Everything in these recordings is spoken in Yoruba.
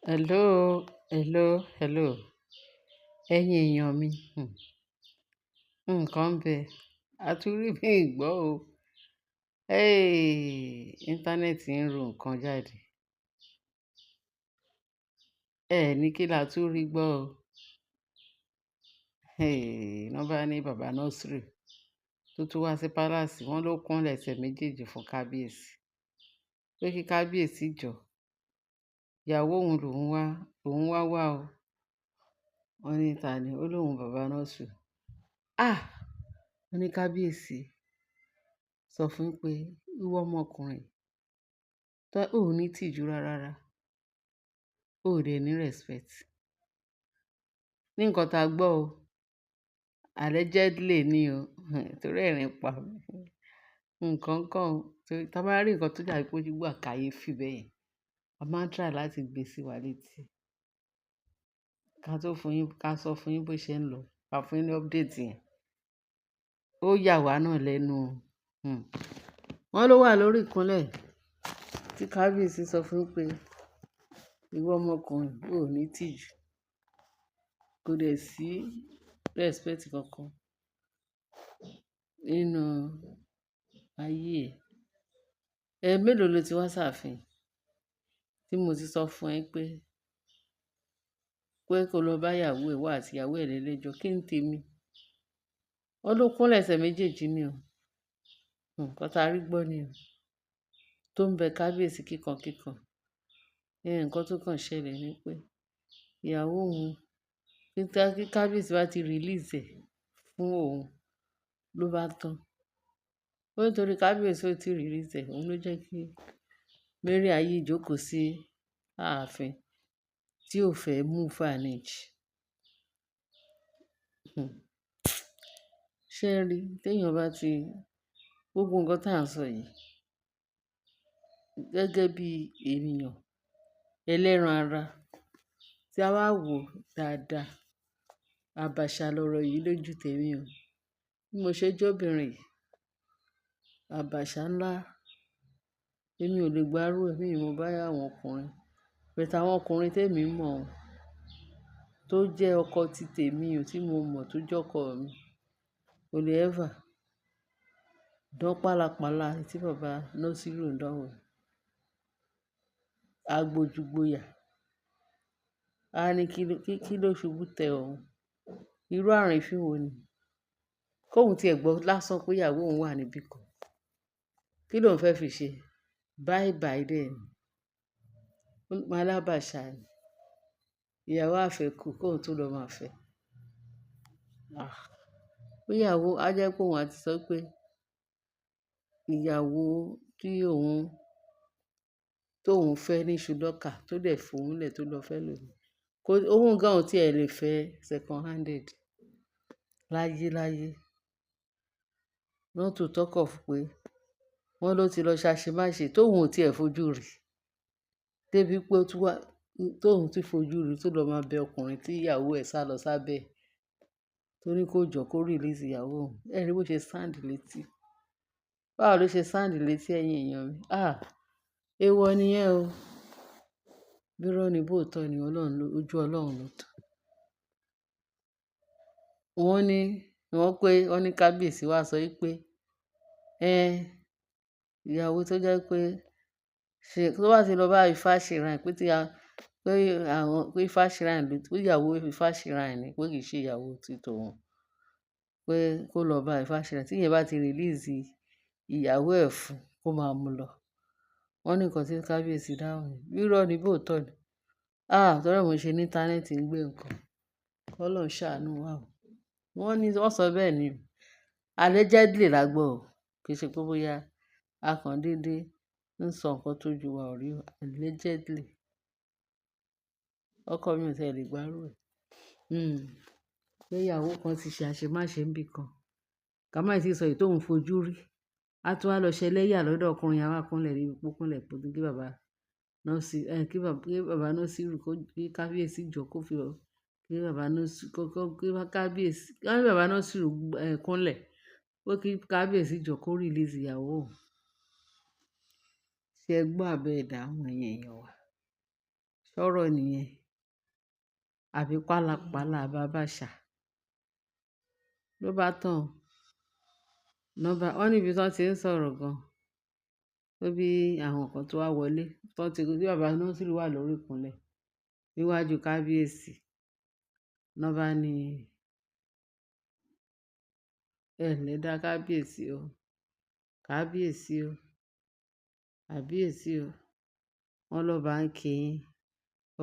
Hello, hello, hello. Ẹ̀yin èèyàn mi, nǹkan ń bẹ. A tún rí mi gbọ́ o. Hey, íńtánẹ́ẹ̀tì ń ro nǹkan jáde. Ẹ ní kí la tún rí gbọ́ o. Hey, wọ́n bá ní bàbá nursery tó tún wá sí palace, wọ́n ló kúnlẹ̀ ẹsẹ̀ méjèèjì fún kábíyèsí. Pé kí kábíyèsí jọ̀. Ìyàwó òun lòún wá wá o. Wọ́n ní ta ni? Ó lóhùn bàbá nursery. Ah! Wọ́n ní kábíyèsí sọ fún pé ìwọ ọmọkùnrin, tó ò ní tìjú rárá. Ó ò dẹ̀ ní respect. Ní nǹkan ta gbọ́ o, allegedly ni o, torí ẹ̀rín pa mí. Nǹkan kan o, torí tí a bá rí nǹkan tó dàbí pé ó wà kàyéfì bẹ́ẹ̀ yẹn, a máa ń try láti gbé sí wa létí. Ká tó fún yín, ká sọ fún yín bó ṣe ń lọ, ká fún yín ní update yẹn. Ó yà wá náà lẹ́nu o. Wọ́n ló wà lórí ìkúnlẹ̀ tí kábíyèsí sọ fún pé ìwọ ọmọkùnrin ò ní tìjú. Kò dẹ̀ sí respect kankan nínú ayé ẹ. Ẹ mélòó lo ti wá sáàfin tí mo ti sọ fún ẹ pé, pé kó lọ bá ìyàwó ẹ wá àti ìyàwó ẹ lẹ́lẹ́jọ́ kí n tèmi. Wọ́n ló kúnlẹ̀ ẹsẹ̀ méjèèjì ni o. Nǹkan ta rí gbọ́ ni o. Tó ń bẹ kábíyèsí kíkan kíkan. Nǹkan tó kàn ṣẹlẹ̀ ni pé ìyàwó òun, kí kábíyèsí bá ti release ẹ̀ fún òun ló bá tán. Ó ní torí kábíyèsí ò tí release ẹ̀, òun ló jẹ́ kí Mary ayé jókòó sí ààfin tí ò fẹ́ move an inch. Hmm. Ṣé ẹ rí? Tí èèyàn bá ti gbogbo nǹkan tí à ń sọ yìí gẹ́gẹ́ bí ènìyàn ẹlẹ́ran ara tí a bá wò dáadáa, àbàṣà lọ̀rọ̀ yìí lójú tèmi o. Bí mo ṣe jọ́bìnrin yìí, àbàṣà ńlá, èmi ò lè gbárù ẹ, mi ò mọ̀ bóyá àwọn ọkùnrin. But àwọn ọkùnrin tí èmi mọ̀ o, tó jẹ́ ọkọ ti tèmi o tí mo mọ̀ tó jẹ́ ọkọ mi, kò lè ever dán pálapàla tí bàbá nursery ń dán wò. Agbójúgboyà. A ní kí ló ṣubú tẹ òun. Irú àrìnfín wo ni? Kóhun tí ẹ gbọ́ lásán pé ìyàwó òun wà níbí kan. Kí ló ń fẹ́ fi ṣe? Bye bye dẹ̀ ni. Alábàṣà ni. Ìyàwó àfẹ́kù kóhun tó lọ máa fẹ́. Ah! Pé ìyàwó, a jẹ́ pé òun á ti sọ pé ìyàwó tí òun, tó òun fẹ́ ní iṣu lọ́kà tó dẹ̀ fòún lẹ̀ tó lọ fẹ́ lòní. Kó, òun gan ò tí ẹ lè fẹ́ second handed láyé láyé. Not to talk of pé wọ́n ló ti lọ ṣàṣemáṣe tó òun ò tí ẹ fojú rí. Débi pé ó tún wá, tó òun tí fojú rí tó lọ máa bẹ ọkùnrin tí ìyàwó ẹ̀ sálọ sábẹ́ tó ní kó jọ kó release ìyàwó òun. Ẹ rí bó ṣe sound létí. Báwo ló ṣe sound létí ẹ̀yin èèyàn mi? Ah! Ewọ ni ẹ́ o. Bírọ́ ni bóòtọ́ ni Ọlọ́run ló, ojú Ọlọ́run ló tọ́. Wọ́n ní, wọ́n pé, wọ́n ní kábíyèsí wá sọ wípé, ẹ, ìyàwó tó jẹ́ pé ṣe, tó bá ti lọ bá Ifá shrine pé tí a, pé àwọn, pé Ifá shrine ló, pé ìyàwó Ifá shrine ni, pé kì í ṣe ìyàwó tí tòun. Pé kó lọ bá Ifá shrine. Tí ìyẹn bá ti release ìyàwó ẹ̀ fún, kó máa mú lọ. Wọ́n ní nǹkan tí kábíyèsí dáhùn ni. Bírọ́ ni bóòtọ́ ni. Ah! Torí ẹ mo ṣe ní íńtánẹ́ẹ̀tì ń gbé nǹkan. Kọ́ Ọlọ́run ṣàánú wa o. Wọ́n ní, wọ́n sọ bẹ́ẹ̀ ni o. Allegedly la gbọ́ o. Kì í ṣe pé bóyá a kan dédé ń sọ nǹkan tó ju wa ò rí o. Allegedly. Ọkọ mi ò tí è lè gbárù ẹ. Pé ìyàwó kan ti ṣe àṣemáṣe níbí kan. Ká má sì sọ èyí tó ń fojú rí. A tún wá lọ ṣẹlẹ́yà lọ́dọ̀ ọkùnrin, a wá kúnlẹ̀ níbi pókúnlẹ̀ pé kí bàbá nursery, kí bàbá, kí bàbá nursery kó, kí kábíyèsí jọ kó fi ọ, kí bàbá nursery kó, kó, kí kábíyèsí, kí bàbá nursery, kúnlẹ̀ pé kí kábíyèsí jọ kó release ìyàwó òun. Ṣé ẹ gbọ́ àbẹ́ ẹ̀dá àwọn ẹ̀yin èèyàn wa? Sọ̀rọ̀ nìyẹn àbí pálapàla bàbá àṣà ló bá tán o. Wọ́n níbi tí wọ́n ti ń sọ̀rọ̀ gan, ó bí àwọn kan tó wá wọlé tó ti bí bàbá Nasiru wà lórí ìkúnlẹ̀ níwájú kábíyèsí. Ná bá ní, ẹ lè dá kábíyèsí o, kábíyèsí o, kábíyèsí o. Wọ́n lọba ń kí yín,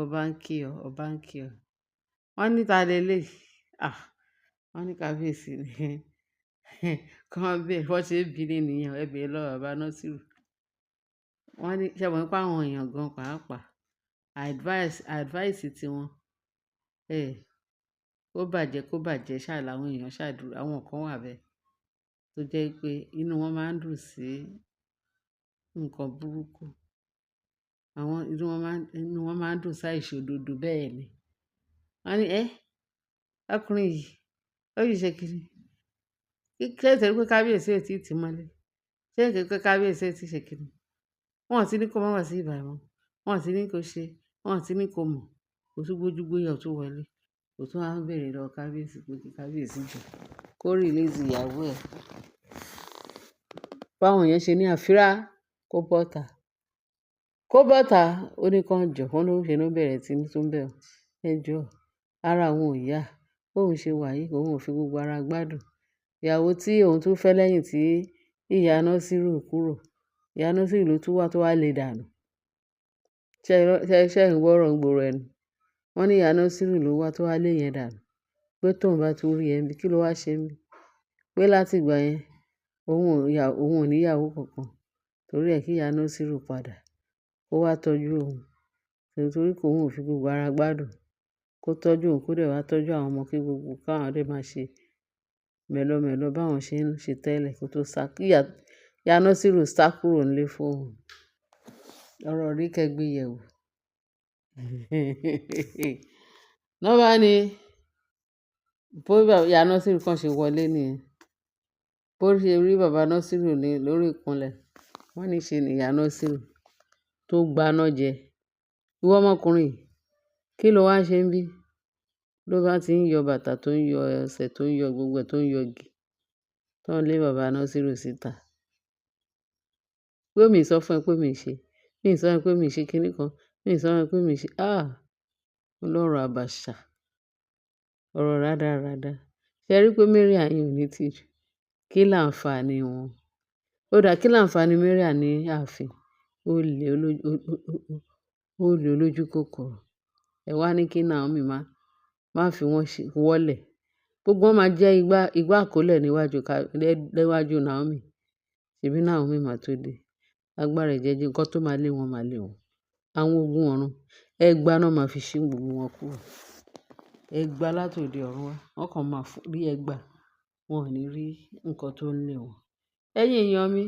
ọba ń kí ọ, ọba ń kí ọ. Wọ́n ní ta lélẹ̀? Ah! Wọ́n ní kábíyèsí ni. Kàn bẹ́ẹ̀, wọ́n ṣe ń bi ní nìyẹn, ẹ bèrè lọ́wọ́ bàbá Nasiru. Wọ́n ní, ṣé ẹ mọ̀ pé àwọn èèyàn gan pàápàá advice tí wọn, ẹ, kó bàjẹ́ kó bàjẹ́ ṣá làwọn èèyàn ṣàdúrà. Àwọn kan wà bẹ́ẹ̀ tó jẹ́ pé inú wọn máa ń dùn sí nǹkan burúkú. Àwọn inú wọn máa ń dùn sí àìṣòdodo bẹ́ẹ̀ ni. Wọ́n ní, ẹ́, ọkùnrin yìí, ó yìí ṣe kíni? Ṣé ìtẹ̀rí pé kábíyèsí ò tí ì tí mọ́lé? Ṣé ìtẹ̀rí pé kábíyèsí ò tí ì ṣe kíni? Wọ́n ò tí ní kó má wá sí ìbà mọ́. Wọ́n ò tí ní kó ṣe. Wọ́n ò tí ní kó mọ̀. Kò tún gbójú gbóyà ó tún wọlé. Kò tún wá ń bèèrè lọ́wọ́ kábíyèsí pé kí kábíyèsí jọ kó release ìyàwó ẹ̀. Báwọn yẹn ṣe ní àfírà kó bọ́ta. Kó bọ́ta, ó ní kí wọ́n jọ, wọ́n ló ń ṣe ló bẹ̀rẹ̀ tí ń tún bẹ̀ ọ́. Ẹ jọ, ara òun ò yá. Bóun ṣe wà yìí, òun ò fi gbogbo ara gbádùn. Ìyàwó tí òun tún fẹ́ lẹ́yìn tí ìyá Nasiru kúrò. Ìyá Nasiru ló tún wá tó wá lè dànù. Ṣé ẹ̀ ń gbọ́rọ̀ ń gbòòrò ẹnu? Wọ́n ní ìyá Nasiru ló wá tó wá lé yẹn dànù. Pé tóun bá tún rí ẹ níbí, kí ló wá ṣe níbí? Pé láti ìgbà yẹn, òun ò ní ìyàwó kankan. Torí ẹ kí ìyá Nasiru padà kó wá tọ́jú òun. Nítorí pé òun ò fi gbogbo ara gbádùn. Kó tọ́jú òun, kó dẹ̀ wá tọ́jú àwọn ọmọ kí gbogbo káwọn dẹ̀ máa ṣe mẹ́lọ̀mẹ́lọ̀ báwọn ṣe ń ṣe tẹ́lẹ̀ kó tó sá. Kí ìyá Nasiru sá kúrò nílé fún òun. Ọ̀rọ̀ rí kẹ́ gbé yẹ̀ wò. Ná bá ní, bó ìyá Nasiru kan ṣe wọlé nìyẹn. Bó ṣe rí bàbá Nasiru ní lórí ìkúnlẹ̀. Wọ́n ní ṣe ni ìyá Nasiru tó gbaná jẹ. Ìwọ ọmọkùnrin yìí, kí ló wá ṣe níbí? Ló bá ti ń yọ bàtà tó ń yọ ẹsẹ̀ tó ń yọ gbogbo ẹ̀ tó ń yọ igi. Tó ń lé bàbá Nasiru síta. Pé mi sọ fún ẹ pé mi ṣe. Mi sọ fún ẹ pé mi ṣe kíni kan. Mi sọ fún ẹ pé mi ṣe. Ah! Ọlọ́run àbàṣà. Ọ̀rọ̀ rádaràda. Ṣé ẹ rí pé Mariam yìí ò ní tìjú? Kí láǹfààní wọn? Ó dà kí láǹfààní Mariam ní ààfin? Ó lè olójú kòkòrò. Ẹ wá ní kí Naomi má fi wọ́n ṣe wọ́lẹ̀. Gbogbo wọn máa jẹ́ igbá, igbá àkólẹ̀ níwájú Naomi. Ṣèbí Naomi máa tó dé. Agbára ẹ̀jẹ̀ jẹ́ nǹkan tó máa lé wọn máa lé wọn. Àwọn ogun ọ̀run, ẹgba náà máa fi ṣí gbogbo wọn kúrò. Ẹgba látòde ọ̀run wá. Wọ́n kàn máa rí ẹgba. Wọn ò ní rí nǹkan tó ń lé wọn. Ẹ̀yin èèyàn mi,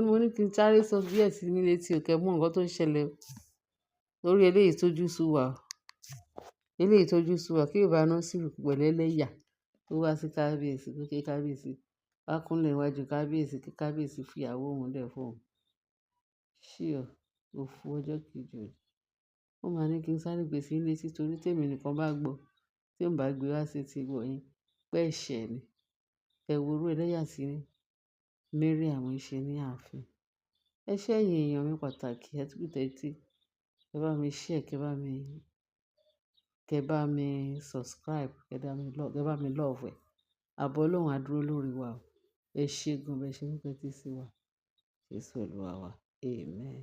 mo ní kí n sáré sọ díẹ̀ sí yín létí o, kẹ́ mọ̀ nǹkan tó ń ṣẹlẹ̀ lórí eléyìí tó jú sú wa. Eléyìí tó jú sú wa kí bàbá Nasiru pẹ̀lú ẹlẹ́yà tó wá sí kábíyèsí pé kí kábíyèsí wá kúnlẹ̀ níwájú kábíyèsí kí kábíyèsí fi ìyàwó òun lẹ̀ fún òun. Ṣíọ̀, òfò ọjọ́ kejì òní. Ó máa ní kí n sáré gbé sí yín létí torí tí èmi nìkan bá gbọ́, tí ń bá gbé wá sí etí ìgbọ́ yín, pé ẹ̀ṣẹ̀ ni. Ẹ wo irú ẹlẹ́yà tí Mariam ń ṣe ní ààfin. Ẹ ṣé ẹ̀yin èèyàn mi pàtàkì, ẹ kú ìtẹ́tí. Ẹ bá mi share, kẹ bá mi subscribe, kẹ bá mi love ẹ. Àbọ̀ Ọlọ́run á dúró lórí wa o. Ẹ ṣé gan bẹ́ẹ̀ ṣe ń tẹ́tí sí wa. Jésù Olúwa wa. Amen.